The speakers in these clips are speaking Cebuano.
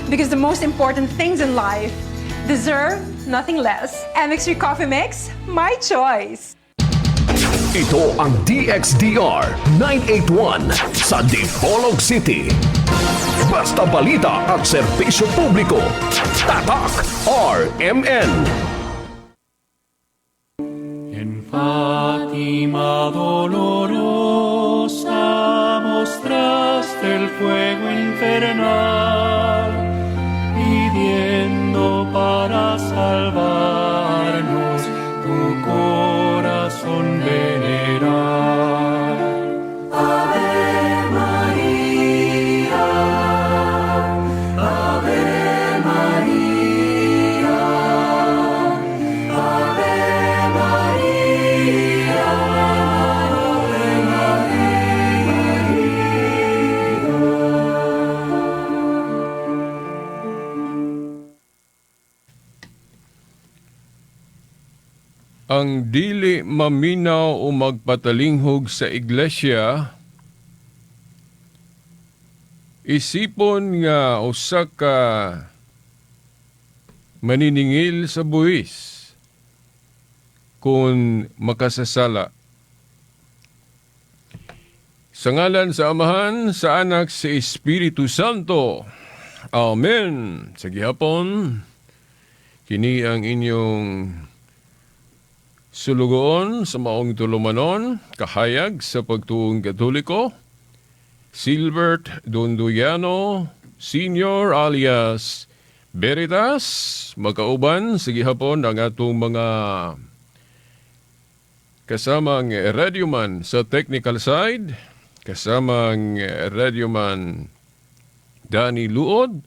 Because the most important things in life deserve nothing less. MX3 Coffee Mix, my choice. Ito ang DXDR 981 sa Dipolog City. Basta balita at serbisyo publiko. Tatak RMN. En Fátima dolorosa mostraste el fuego infernal, pidiendo para salvarnos tu corazón venerar. Ave María, Ave María, Ave María, Ave María. Ang dili maminaw o magpatalinghog sa iglesia isipon nga usa ka maniningil sa buwis kung makasasala. Sa ngalan sa Amahan, sa Anak, sa Espiritu Santo. Amen. Sa gihapon, kini ang inyong sulugoon sa maong tulumanon, kahayag sa pagtuong Katoliko, Silbert Dondoyano Senior alias Veritas, magkauban sa gihapon ang atong mga kasamang radyoman sa technical side, kasamang radyoman Danny Luod,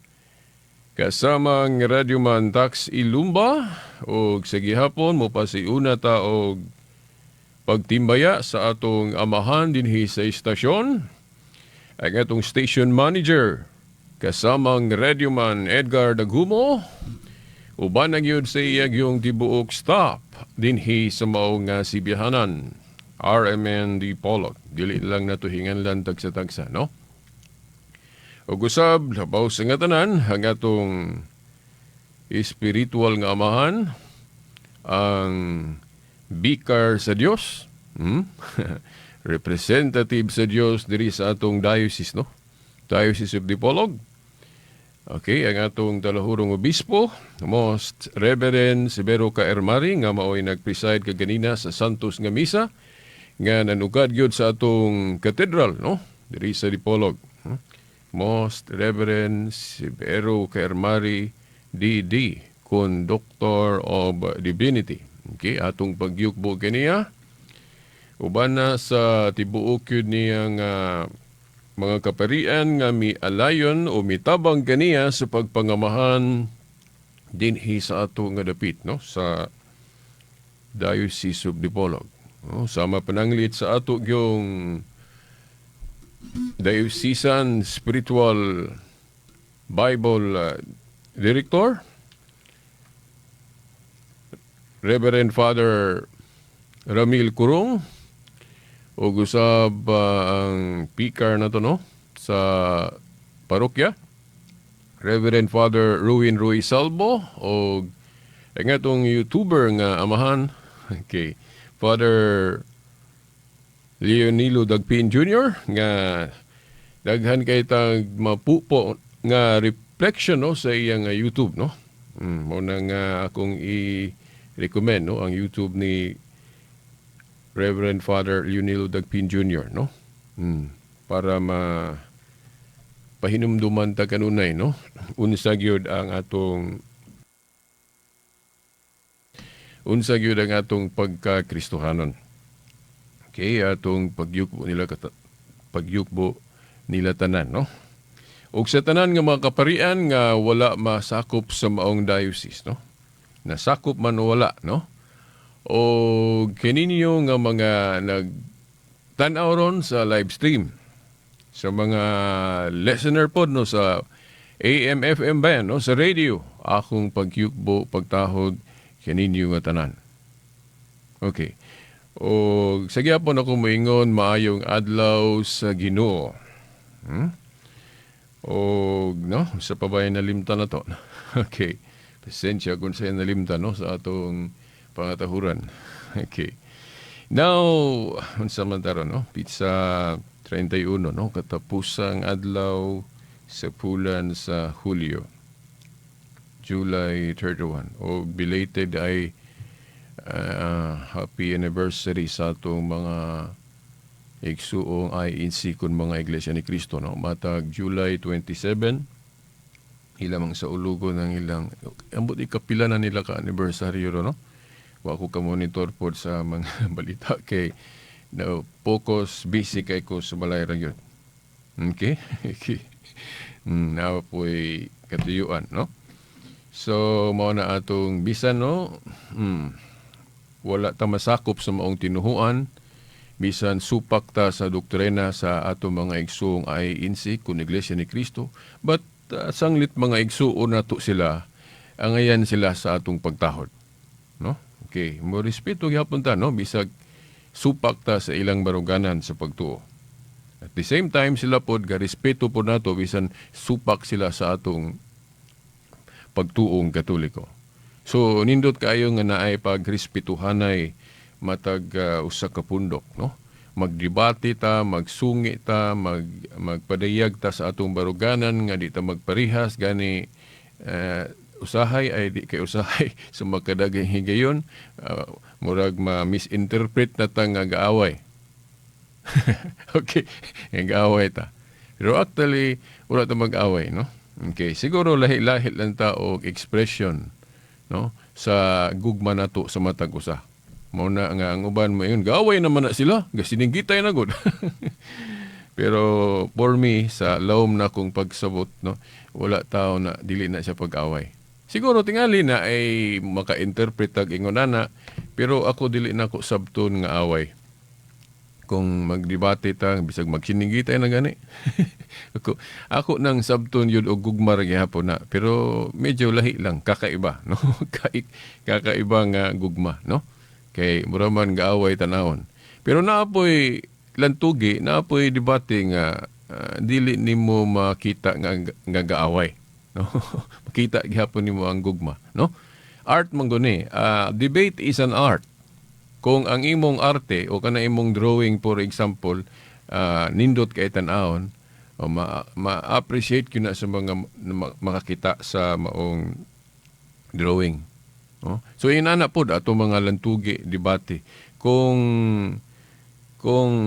kasamang radyoman Tax Ilumba, ug sa gihapon mopasiuna ta og pagtimbaya sa atong amahan dinhi sa istasyon, ang atong station manager, kasamang radyoman Edgar Daghumo, uban ang yun sa iyang yung tibuok staff dinhi sa maong nga sibihanan, RMN Dipolog. Dili lang natuhingan lang tagsa-tagsa, no? Ug usab, labaw sa nga tanan, ang atong spiritual nga amahan, ang bikar sa Dios, Representative sa Dios diri sa atong diocese, no? Diocese of Dipolog. Okay, ang atong talahurong obispo, Most Reverend Severo Kaermari, nga mao'y nag-preside kaganina sa Santos nga Misa, nga nanugad gyud sa atong cathedral, no? Diri sa Dipolog. Most Reverend Severo Kaermari DD, Conductor of Divinity. Okay, atong pagyukbo kaniya. Uban na sa tibuok yun niya nga mga kaparian nga mialayon o mitabang kaniya sa pagpangamahan dinhi sa ato nga dapit, no, sa Diocese of Dipolog. No, sama pananglit sa ato yung Diocesan Spiritual Bible Director, Reverend Father Ramil Kurong, ug usab ang picar na to, no, sa parokya, Reverend Father Ruin Ruiz Salvo, og ang atong YouTuber nga amahan, okay, Father Leonilo Dagpin Jr. nga daghan kay tag mapupo nga reflection, no, sa iyang YouTube, no. Mo na nga akong i-recommend, no, ang YouTube ni Reverend Father Leonilo Dagpin Jr., no? Para ma pahinumduman ta kanunay, no? Unsa gyud ang atong pagka-Kristohanon. Okay, atong pagyukbo nila tanan, no? Ug sa tanan nga mga kaparian nga wala masakop sa maong diocese, no? Nasakop man o wala, no? O kininyo nga mga nagtan-aw ron sa live stream, sa mga listener pod, no, sa AM FM ba yan, no, sa radio, akong pagyukbo, pagtahod kininyo nga tanan. Okay. O sa gyapon ako moingon, maayong adlaw sa Ginoo. O no, sa pabay nalimtan na to. Okay. Pasensya kung sa nalimtan, no, sa atong pangatahuran. Okay. Now, unsa man ta ron, no? Petsa 31, no, katapusang adlaw sa bulan sa Hulyo. July 31. O belated ay happy anniversary sa atong mga igsuong INC kun mga Iglesia ni Cristo, no, matag July 27 ilamang sa ulugo ng ilang ambot ikapila na nila ka anniversary ro, no. Wa ko ka monitor pod sa mga balita kay no, focus busy kay ko sa balay ra gyud. Okay, na po'y katuyuan, no. So mao na atong bisan, no, wala ta masakop sa maong tinuhuan, bisan supak ta sa doktrina sa ato mga igsuong INC kun Iglesia ni Cristo, but sanglit mga igsuon nato sila, angayan sila sa atong pagtahod, no. Okay, mo respeto gyapon ta, no, bisag supak ta sa ilang baruganan sa pagtuo. At the same time, sila pod garespeto pod nato bisan supak sila sa atong pagtuong Katoliko. So nindot kaayo nga naay pagrespetuhanay matag usa ka pundok, no. Magdebate ta, magsungi ta, magpadayag ta sa atong baruganan nga di ta magparihas gani, usahay ay di kay usahay sa makadaghang higayon, murag ma-misinterpret na ta nga gaaway. Okay, nga gaaway ta. Pero actually wala ta mag-away, no. Okay, siguro lahi-lahi lang ta og expression, no, sa gugma nato sa matag usa. Mao na nga ang uban mo yun, gaaway naman na sila, gasiningitay na gud. Pero for me, sa lawom na kong pagsabot, no, wala tao na dili na siya pag-away. Siguro tingali na ay maka-interpret ag ingon ana, pero ako dili na ko sabton nga away. Kung magdebate ta, bisag magsiningitay na gani. Ako nang sabton yun og gugma ra gihapon na, pero medyo lahi lang, kakaiba, no? Kakaiba nga gugma, no? Kay mura man gaaway tanawon. Pero naapoy lantugi, naapoy debate nga dili nimo makita nga gaaway, no? Makita gihapon nimo ang gugma, no? Art man guni. Debate is an art. Kung ang imong arte o kana imong drawing, for example, nindot kay tan-awon o ma-appreciate gyud na sa mga makakita sa maong drawing. No? So inana pod ato mga lantugi debate. Kung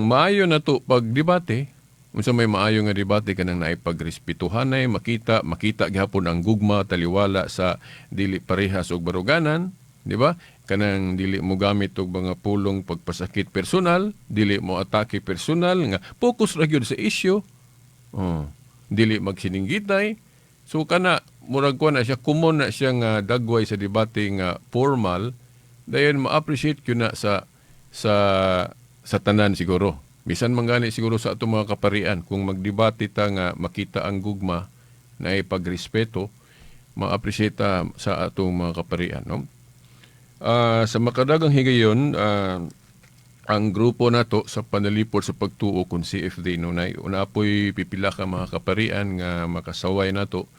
maayo na to pag debate, unsa may maayo nga debate? Kanang naay pagrespetuhanay, makita makita gihapon ang gugma taliwala sa dili parehas og baruganan, di ba? Kanang dili mo gamit og mga pulong pagpasakit personal, dili mo atake personal, nga focus ra gyud sa issue. Oh, dili magsininggitay. So kana murag kuan na siya, common na siya nga dagway sa debate nga formal, dayon ma-appreciate gyud na sa tanan siguro. Bisan man gani siguro sa atong mga kaparian, kung magdebate ta nga makita ang gugma na pagrespeto, ma-appreciate ta sa atong mga kaparian, no? Sa makadagang higayon, ang grupo nato sa panalipod sa pagtuo kung CFD, no, na una po'y pipila ka mga kaparian nga makasaway nato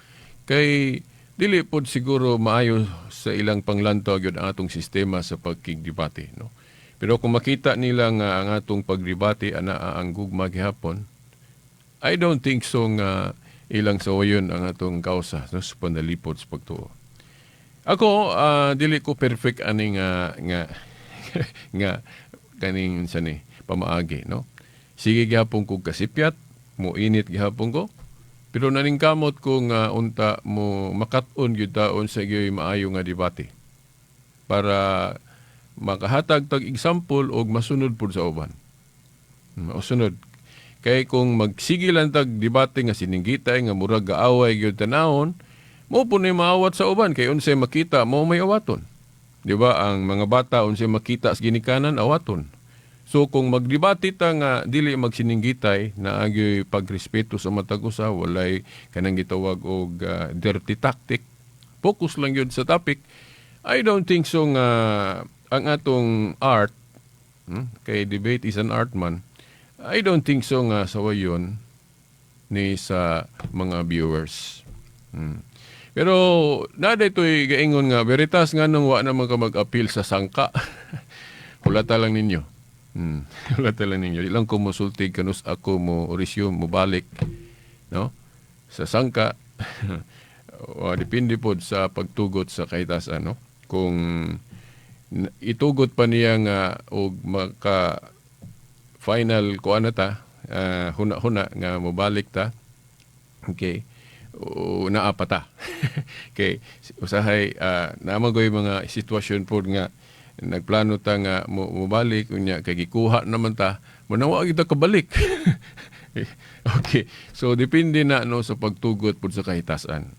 kay dili pod siguro maayo sa ilang panglantaw gyud ang atong sistema sa pagkigdebate, no. Pero kung makita nila nga ang atong pagdebate ana ang gugma gihapon, I don't think so nga ilang sawayon ang atong kausa, no, sa panalipod sa pagtuo. Ako, dili ko perfect ani nga kaning sa ni pamaagi, no. Sige gihapon ko kasipyat, mo init gihapon ko. Pero naningkamot ko nga unta mo makat-on gyud taon sa gyoy maayo nga debate para makahatag tag example og masunod pud sa uban. Masunod. Kay kung magsige lang tag debate nga sininggitay nga murag gaaway gyud tanawon, mo po ni maawat sa uban kay unsay makita mo may awaton. Di ba ang mga bata, unsay makita sa ginikanan, awaton. So kung magdebate ta nga dili magsininggitay, na agyoy pagrespeto sa matag usa, walay kanang gitawag og dirty tactic, focus lang yun sa topic. I don't think so nga ang atong art, kay debate is an art man, I don't think so nga sawayon. ni sa mga viewers. Pero naa dito'y gaingon nga Veritas, nganong wa naman ka mag-appeal sa sangka? Hulata lang ninyo. Hulata lang ninyo. Di lang ko mosulti kanus ako mo resume, mo balik, no? Sa sangka o, depende pod sa pagtugot sa kahitasan, no? Kung itugot pa niya nga og maka final kuan na ta, huna-huna nga mobalik ta. Okay. O, naa pa ta. Okay, usahay naa man goy mga sitwasyon pod nga nagplano ta nga mo mobalik, unya kay gikuha naman ta, mo wa kita kabalik. Okay. So depende na, no, sa pagtugot pod sa kahitasan.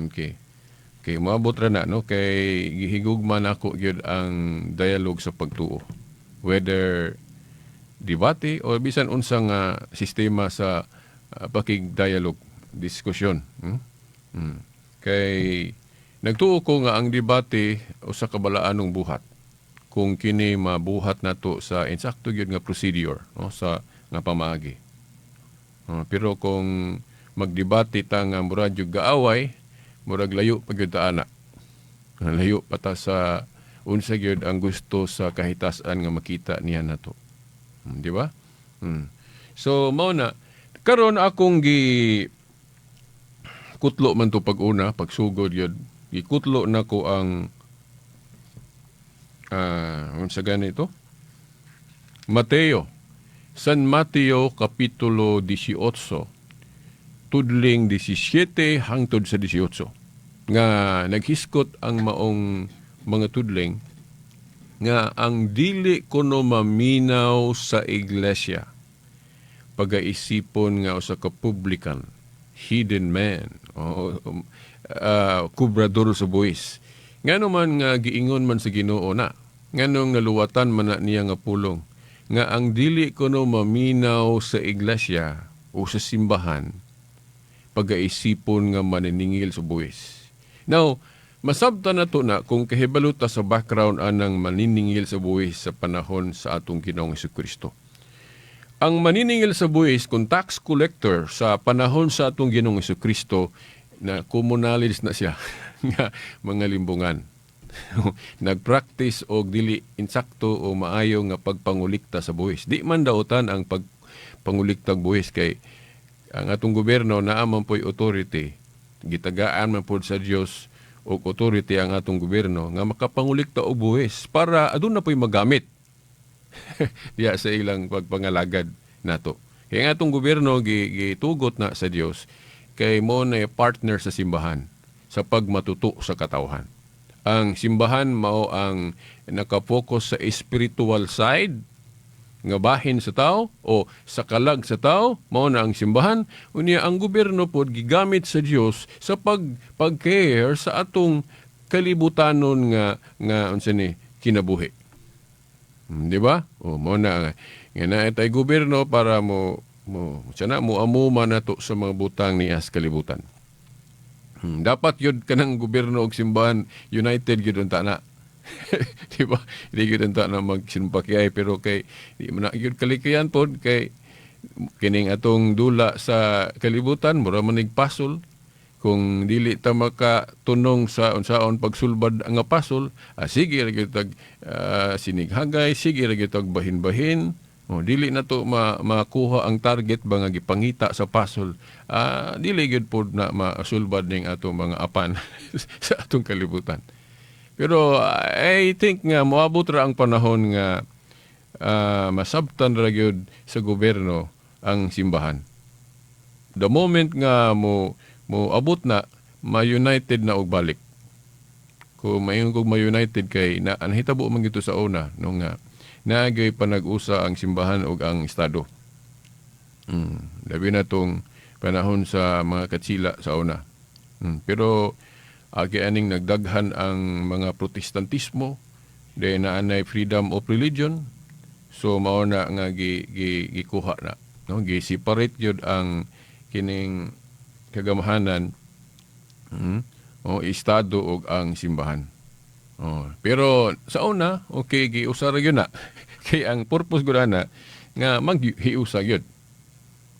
Okay. Okay, moabot ra na, no, kay gihigugma nako gyud ang dialogue sa pagtuo. Whether debate o bisan unsang sistema sa pakig-dialogue, diskusyon. Kay nagtuo ko nga ang debate usa ka balaanong buhat kung kini mabuhat nato sa insakto gyud nga procedure, no, sa nga pamaagi. Pero kung magdebate ta nga murag jud gaaway, murag layo pa gyud ta ana. Layo pa ta sa unsa gyud ang gusto sa kahitasan nga makita niya nato. Di ba? So mao na karon akong gi kutlo man to pag una, pagsugod yun, gikutlo na ko ang unsa ganito? Mateo. San Mateo Kapitulo 18, tudling 17 hangtod sa 18 nga naghiskot ang maong mga tudling nga ang dili kuno maminaw sa iglesia pagaisipon nga usa ka publican, hidden man, o kubrador sa buwis. Ngano man nga giingon man sa Ginoo na? Nganong naluwatan man na niya nga pulong nga ang dili kuno maminaw sa iglesia o sa simbahan pagaisipon nga maniningil sa buwis? Now, masabtan na to na kung kahibalo ta sa background anang maniningil sa buwis sa panahon sa atong Ginoong Kristo. Ang maniningil sa buwis kung tax collector sa panahon sa atong Ginoong Kristo na common knowledge na siya nga mga limbungan. Nagpractice og dili insakto o maayo nga pagpangulikta sa buwis. Di man dautan ang pagpanguliktag buwis kay ang atong gobyerno naa man po'y authority. Gitagaan man pod sa Dios og authority ang atong gobyerno nga makapangulikta og buwis para aduna po'y magamit diya sa ilang pagpangalagad nato. Kaya ang atong gobyerno gitugot na sa Dios kay mo na partner sa simbahan sa pagmatuto sa katawhan. Ang simbahan mao ang nakapokus sa spiritual side nga bahin sa tao o sa kalag sa tao, mao na ang simbahan. Unya ang gobyerno pod gigamit sa Dios sa pag-care sa atong kalibutanon nga nga unsa ni kinabuhi. Di ba? O mo na nga naa tay gobyerno para mo mo sana mo amo man nato sa mga butang niya sa kalibutan. Dapat yun kanang gobyerno og simbahan united gyud unta na. Di ba? Hindi gyud unta na magsinumpakyay, pero kay di man na gyud kalikayan pod kay kining atong dula sa kalibutan mura man pasol. Kung dili ta makatunong sa unsaon pagsulbad ang pasol, sige ra gyud tag sinighagay, sige ra gyud tag bahin-bahin. O, dili na to makuha ang target ba nga gipangita sa pasol. Dili gyud pod na masulbad ning atong mga apan sa atong kalibutan. Pero I think nga moabot ra ang panahon nga masabtan ra gyud sa gobyerno ang simbahan. The moment nga mo mo abot na, ma-united na og balik. Kung maingon kog ma-united kay na nahitabo man gito sa una no nga naagay panag-usa ang simbahan ug ang estado. Labi na tong panahon sa mga katsila sa una. Pero agi aning nagdaghan ang mga Protestantismo, dahil na anay freedom of religion, so mao na nga gi, gi, gikuha na, no, gi-separate gyud ang kining kagamahanan, o estado ug ang simbahan. Oh, pero sa una, okay, giusa ra gyud na. Kay ang purpose gud ana nga maghiusa gyud.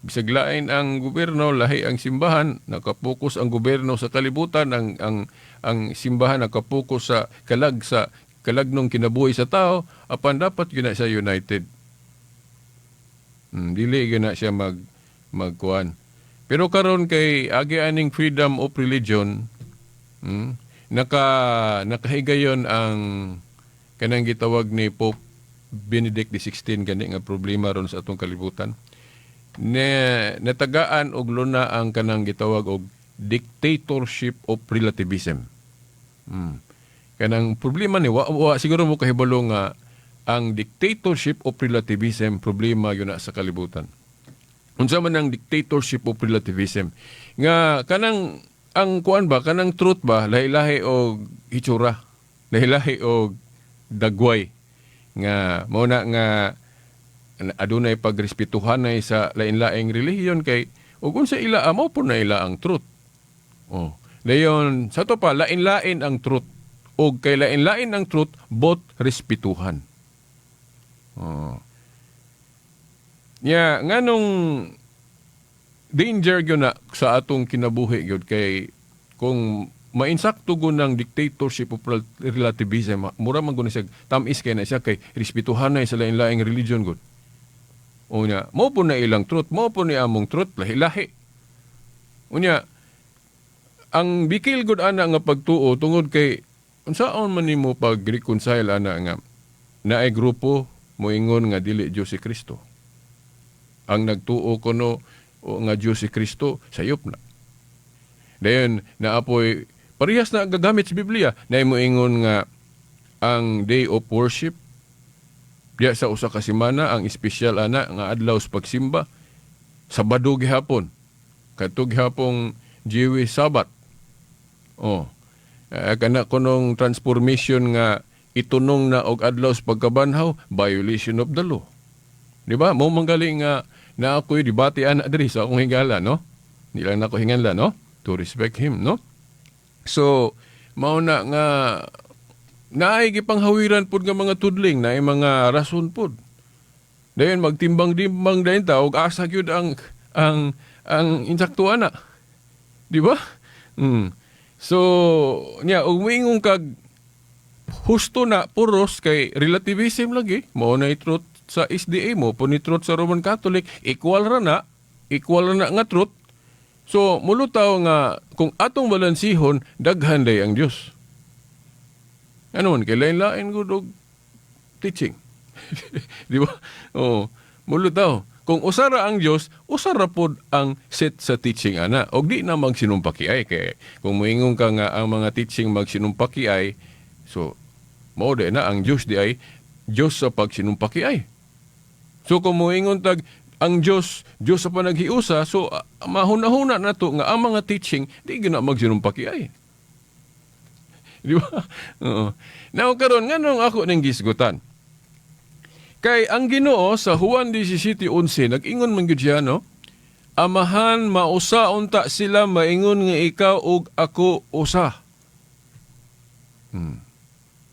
Bisag lain ang gobyerno, lahi ang simbahan, nakapokus ang gobyerno sa kalibutan, ang simbahan nakapokus sa kalagnong kinabuhi sa tao, apan dapat gyud na siya united. Dili gyud na siya magkuan. Pero karon kay agi aning freedom of religion, nakahigayon ang kanang gitawag ni Pope Benedict XVI gani nga problema ron sa atong kalibutan. Ne natagaan og luna ang kanang gitawag og dictatorship of relativism. Kanang problema ni wa siguro mo kahibalo nga ang dictatorship of relativism problema gyud na sa kalibutan. Unsa man ang dictatorship of relativism? Nga kanang ang kuan ba, kanang truth ba, lahi-lahi og hitsura, lahi-lahi og dagway, nga mao na nga adunay pagrespetuhanay sa lain-laing relihiyon kay ug unsa ila mao po na ila ang truth. Oh. Dayon sa to pa, lain-lain ang truth, ug kay lain-lain ang truth, both respetuhan. Oh. Ya, nganong danger gyud na sa atong kinabuhi gyud kay kung mainsakto gud ng dictatorship of relativism, mura man gud na siya, tamis kay na siya kay respetuhan na sa lain-laing religion gud. Unya, mao po na ilang truth, mao po ni among truth, lahi-lahi. Unya, ang bikil gud ana nga pagtuo tungod kay unsaon man nimo pag-reconcile ana nga naay grupo moingon nga dili Dios si Kristo. Ang nagtuo kuno o nga Dios si Kristo, sayop na. Dayon naapoy parehas na gagamit sa Biblia na moingon nga ang day of worship diya sa usa ka semana, ang espesyal ana nga adlaw sa pagsimba, Sabado gihapon, kadto gihapong Jewish Sabbath. Oh. Kana kunong transformation nga itunong na og adlaw sa pagkabanhaw, violation of the law. Di ba? Mo manggali nga na ako'y debate ana diri sa akong higala, no? Di lang nako hinganla, no? To respect him, no? So, mao na nga naay gipanghawiran pud nga mga tudling, naay mga rason pud. Dayon magtimbang-timbang dayon ta og asa gyud ang insakto ana. Di ba? So, nya og moingon kag husto na puros kay relativism lagi, mao na truth sa SDA, mo po ni truth sa Roman Catholic, equal ra na nga truth. So, mulutaw nga kung atong balansihon, daghan day ang Dios. Ano man, kay lain-lain gud og teaching. Di ba? Oo. Mulutaw. Kung usara ang Dios, usara pod ang set sa teaching ana. Og di na magsinumpaki ay kay kung moingon ka nga ang mga teaching magsinumpaki ay, so mao di na ang Dios di ay Dios sa pagsinumpaki ay. So kung moingon tag ang Dios, Dios sa panaghiusa, so mahuna-huna na to nga ang mga teaching di gyud na magsinumpaki ay. Di ba? Oo. Now karon, nganong ako ning gisgutan? Kay ang Ginoo sa Juan 17:11 nag-ingon man gyud siya, no? "Amahan, mausa unta sila maingon nga ikaw ug ako usa."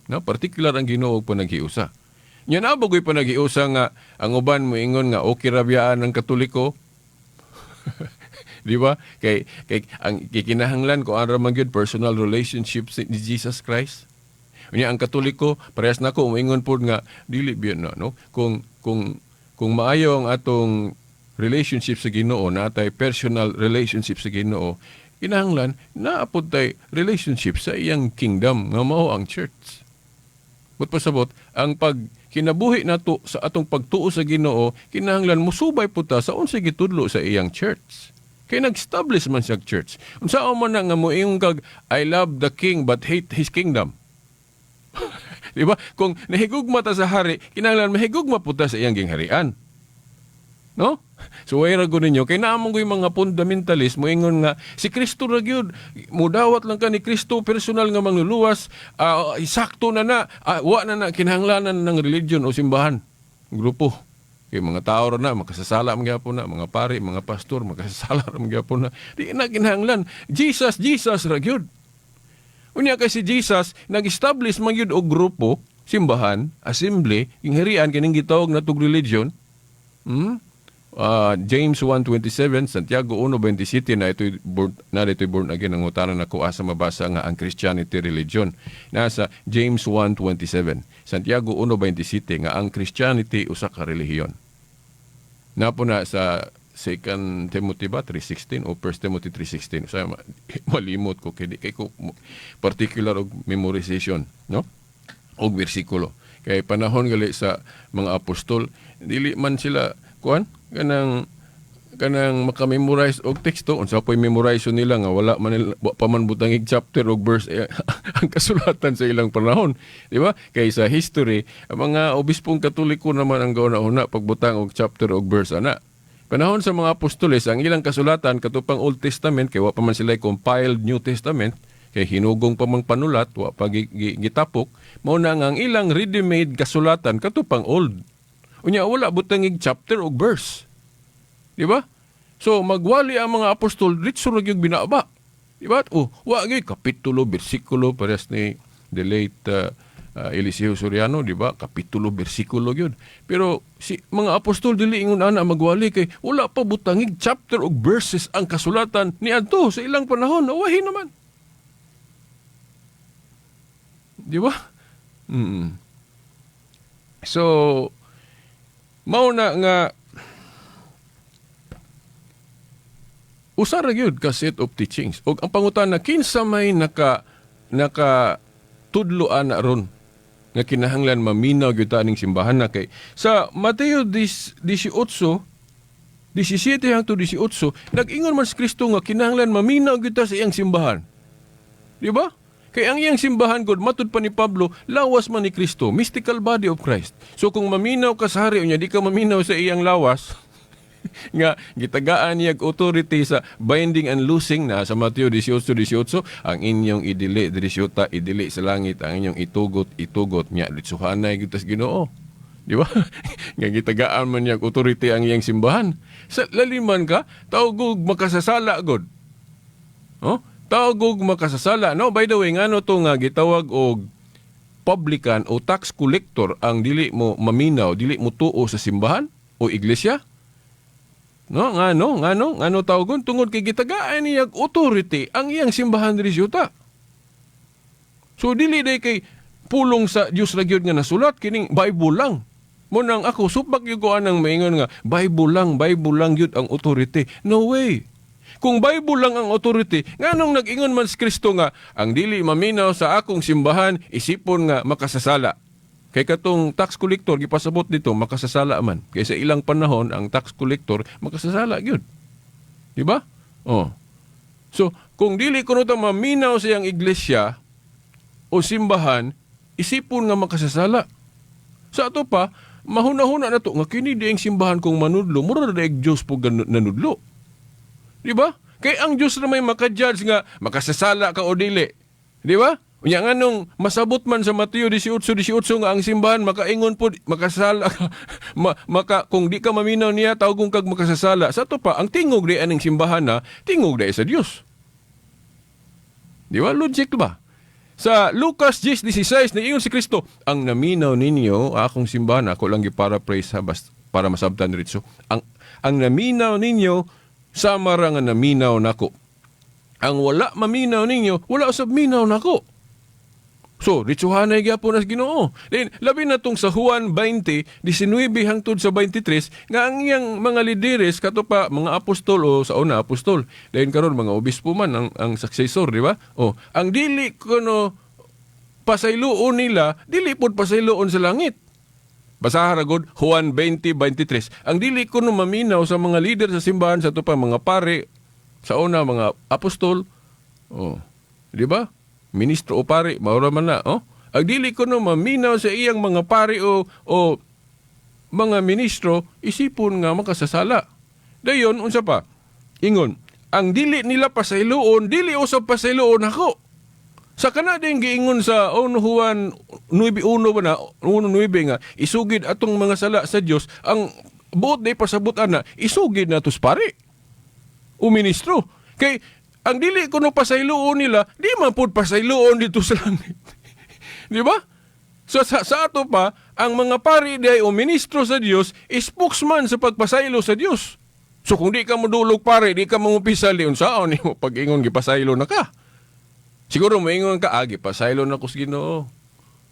No, particular ang Ginoo og panaghiusa. Nya naa ba goy panaghiusa nga ang uban moingon nga okay ra biyaan ng Katoliko? Di ba? Kay ang kikinahanglan ko ra man gyud personal relationship ni Jesus Christ. Unya ang Katoliko parehas nako moingon pod nga dili biya na, no. Kung maayo ang atong relationship sa Ginoo, natay personal relationship sa Ginoo, kinahanglan naa pod tay relationship sa iyang kingdom nga mao ang church. But pasabot, ang pag kinabuhi nato sa atong pagtuo sa Ginoo, kinahanglan musubay po ta sa unsay gitudlo sa iyang church. Kay nag-establish man siya church. Unsa man na nga moingon kag "I love the king but hate his kingdom"? Di ba? Kung nahigugma ta sa hari, kinahanglan mahigugma po ta sa iyang gingharian. No? So way ra gud ninyo kay naamong ko'y mga fundamentalist moingon nga si Kristo ra gyud, mudawat lang ka ni Kristo personal nga mangluluwas, sakto na na, wa na na kinahanglanan ng religion o simbahan grupo. Kay mga tao ra na makasasala man gyapon na, mga pari, mga pastor, makasasala ra man gyapon na, di na kinahanglan. Jesus, Jesus ra gyud. Unya kay si Jesus nag-establish man gyud og grupo, simbahan, assembly, gingharian, kining gitawag natog religion. James 1:27, Santiago 1:27 na ito'y born again. Ang utanan nako asa mabasa nga ang Christianity religion. Nasa James 1:27, Santiago 1:27 nga ang Christianity usa ka relihiyon. Napo na sa 2 Timothy ba 3:16 o 1 Timothy 3:16 sa malimot ko kay di kay ko particular og memorization, no, og bersikulo. Kay panahon gali sa mga apostol, dili man sila kuan kanang maka-memorize og teksto. Unsa po'y memorize nila nga wala man nila, wa pa man butangig chapter og verse ang kasulatan sa ilang panahon, di ba? Kay sa history, ang mga obispong Katoliko naman ang gauna-una pagbutang og chapter og verse ana. Panahon sa mga apostoles, ang ilang kasulatan katupang Old Testament kay wa pa man sila compiled New Testament, kay hinugong pa mang panulat, wa pa gitapok. Mao na nga ang ilang ready-made kasulatan katupang Old. Unya wala butangig chapter og verse. Di ba? So magwali ang mga apostol, diretso ra gyud binaba. Di ba? Oh, wa gyud kapitulo, bersikulo, parehas ni the late Eliseo Soriano, di ba? Kapitulo, bersikulo gyud. Pero si mga apostol dili ingon ana magwali kay wala pa butangig chapter og verses ang kasulatan niadto sa ilang panahon. Awahin naman. Di ba? So mao na nga usa ra gyud ka set of teachings. Og ang pangutana, kinsa may naka tudlo ana ron nga kinahanglan maminaw gyud ta aning simbahan na? Kay sa Mateo 18, 17 hangtod 18, nag-ingon man si Kristo nga kinahanglan maminaw gyud ta sa iyang simbahan. Di ba? Kay ang iyang simbahan gud, matud pa ni Pablo, lawas man ni Kristo, mystical body of Christ. So kung maminaw ka sa hari, unya di ka maminaw sa iyang lawas, nga gitagaan niya authority sa binding and loosing na sa Mateo 18:18, ang inyong idili diri sa idili sa langit, ang inyong itugot, itugot niya ditsuhanay gyud tas Ginoo. Di ba? Nga gitagaan man niya authority ang iyang simbahan. Sa laliman ka, tawgog makasasala god. Oh? Tawgog makasasala. No, by the way, ngano to nga gitawag og publican o tax collector ang dili mo maminaw, dili mo tuo sa simbahan o iglesia? No, ngano tawagon? Tungod kay gitagaan niya authority ang iyang simbahan diri sa. So dili day kay pulong sa Dios ra gyud nga nasulat kining Bible lang. Mo nang ako supak gyud ko anang maingon nga Bible lang gyud ang authority. No way. Kung Bible lang ang authority, nganong nag-ingon man si Kristo nga ang dili maminaw sa akong simbahan isipon nga makasasala? Kay katong tax collector gipasabot dito makasasala man. Kay sa ilang panahon ang tax collector makasasala gyud. Di ba? Oh. So, kung dili kuno ta maminaw sa iyang iglesia o simbahan, isipon nga makasasala. Sa ato pa, mahuna-huna na to nga kini di ang simbahan kong manudlo, mura na Dios po nanudlo. Di ba? Kay ang Dios na may maka-judge nga makasasala ka o dili. Di ba? Unya nganong masabot man sa Mateo 18:18 nga ang simbahan makaingon pod makasala ka, kung di ka maminaw niya tawgon kag makasasala. Sa ato pa, ang tingog di aning simbahan na tingog di sa Dios. Di ba? Logic ba? Sa Lucas 10:16, niingon si Kristo, ang naminaw ninyo akong simbahan, ako lang gi-paraphrase ha, basta para masabtan diretso. Ang naminaw ninyo sama ra nga naminaw nako. Ang wala maminaw ninyo, wala usab minaw nako. So, ritsuhanay gyapon as Ginoo. Then, labi na tong sa Juan 20:19 hangtod sa 23, nga ang iyang mga lideres, kato pa, mga apostol o sa una, apostol. Then karon mga obispo man ang successor, di ba? O, ang dili kuno pasayloon nila, dili pod pasayloon sa langit. Basahan ra gud Juan 20:23. Ang dili kuno maminaw sa mga lider sa simbahan, sa ato pa mga pare, sa una mga apostol, oh, di ba? Ministro o pare, maura man na, oh. Ang dili kuno maminaw sa iyang mga pare o mga ministro, isipon nga makasasala. Dayon, unsa pa? Ingon, ang dili nila pasayloon, dili usab pasayloon ako. Sa kana din giingon sa 1 Juan 9:1 ba na, 1:9 nga, isugid atong mga sala sa Dios, ang buot day pasabot ana, isugid na tos pare o ministro. Kay ang dili kuno pasayloon nila, di man pud pasayloon dito sa langit. Di ba? So sa ato pa, ang mga pari diay o ministro sa Dios, spokesman sa pagpasaylo sa Dios. So kung di ka modulog pare, di ka mangumpisal, di unsaon nimo pag-ingon gipasaylo na ka. Siguro moingon ka, ah, gipasaylo na ko sa Ginoo.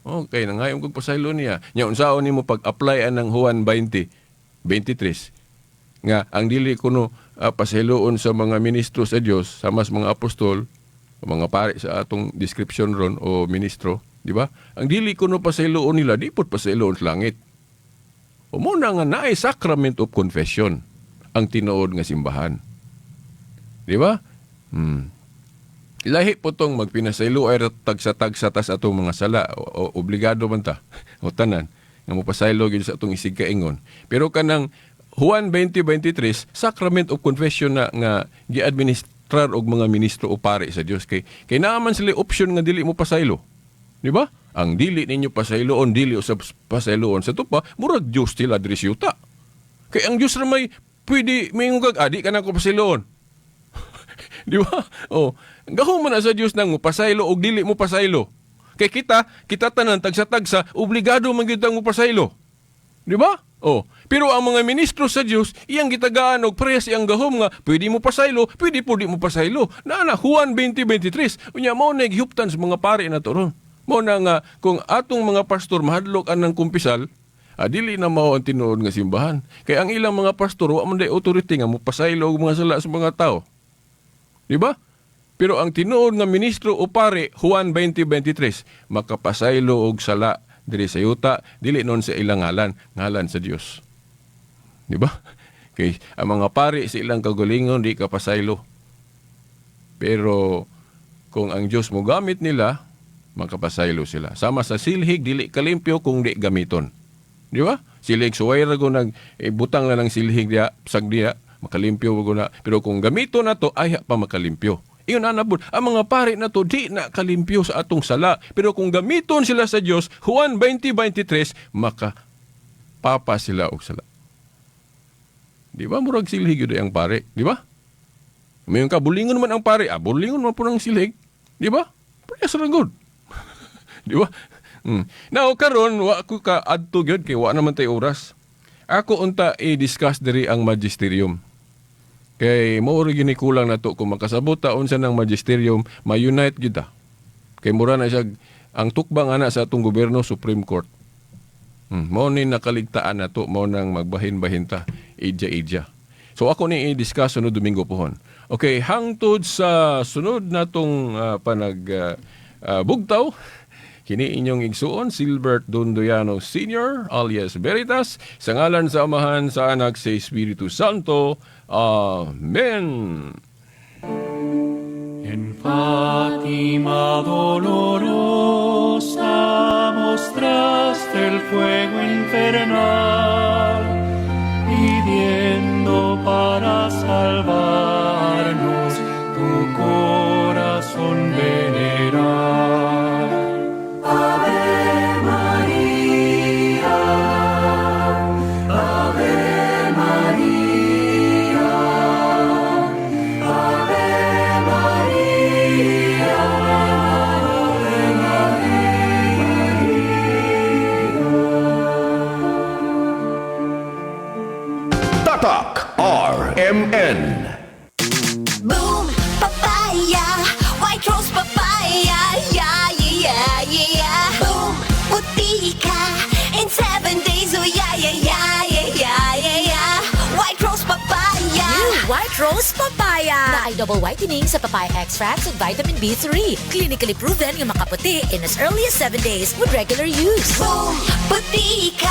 Okay, nangayon kog pasaylo niya. Nya unsaon nimo pag-apply anang Juan 20:23 nga ang dili kuno pasayloon sa mga ministro sa Dios, sama sa mga apostol, mga pare sa atong description ron o ministro, di ba? Ang dili kuno pasayloon nila, di pud pasayloon sa langit. O mao na nga naay sacrament of confession ang tinuod nga simbahan. Di ba? Lahi po tong magpinasaylo ay tagsa-tagsa tas atong mga sala. O, obligado man ta. O tanan nga mopasaylo gyud sa atong isig kaingon. Pero kanang Juan 20:23, sacrament of confession na nga giadministrar og mga ministro o pare sa Dios, kay naa man sila option nga dili mo pasaylo. Di ba? Ang dili ninyo pasayloon, dili usab pasayloon sa tupa, murag Dios sila diri sa yuta. Kay ang Dios ra may pwede moingon kag, ah, di ka na ko pasayloon. Di ba? Oh, gahom man na sa Dios nang mo pasaylo og dili mo pasaylo. Kay kita tanan tagsa-tagsa, obligado man gyud tang mopasaylo. Di ba? Oh, pero ang mga ministro sa Dios, iyang gitagaan og parehas iyang gahom nga pwede mo pasaylo, pwede po di mo pasaylo. Naa na Juan 20:23. Unya mao na gihuptan sa mga pari na to ron. Mao na nga kung atong mga pastor mahadlok anang kumpisal, dili na mao ang tinuod nga simbahan. Kay ang ilang mga pastor wa man day authority nga mopasaylo og mga sala sa mga tao. Di ba? Pero ang tinuod nga ministro o pare, Juan 20:23, makapasaylo og sala diri sa yuta, dili non sa ilang ngalan, ngalan sa Dios. Di ba? Kay ang mga pari sa ilang kagalingon di kapasaylo. Pero kung ang Dios mo gamit nila, makapasaylo sila. Sama sa silhig, dili kalimpyo kung di gamiton. Di ba? Silhig, suway ra ko nag eh, butang na ng silhig diya, sag diya, makalimpyo ko na. Pero kung gamito na to, ay pa makalimpyo. Iyon na nabud. Ang mga pari na to, di na kalimpyo sa atong sala. Pero kung gamiton sila sa Dios, Juan 20:23, maka papa sila og sala. Di ba? Murag silhig yun ang pare. Di ba? May ka, bulingon man ang pare. Ah, bulingon man po ng silhig. Di ba? Parehas ra gud. Di ba? Now, karon wa ko ka adto gyud kay wa naman tay oras. Ako unta i-discuss diri ang magisterium. Kay mao ra gini kulang nato kung makasabot ta unsa ng magisterium, ma-unite gyud ta. Kay mura na siya ang tukbang ana sa atong gobyerno, Supreme Court. Mao ni nakaligtaan nato, mao nang magbahin-bahin ta, idya-idya. So ako ni i-discuss sunod Domingo pohon. Okay, hangtod sa sunod natong panag bugtaw, kini inyong igsuon, Silbert Dondoyano Sr., alias Veritas, sa ngalan sa Amahan, sa Anak, sa Espiritu Santo. Amen. En Fátima dolorosa mostraste el fuego infernal, pidiendo para salvarnos tu corazón venerar. Ave María, Ave María, Ave María, Ave María. Tatak RMN. Boom, papaya, White Rose papaya, yeah. Boom, puti ka in 7 days, oh yeah. White Rose papaya. New White Rose Papaya. Naay double whitening sa papaya extracts at vitamin B3. Clinically proven nga makaputi in as early as 7 days with regular use. Boom, puti ka.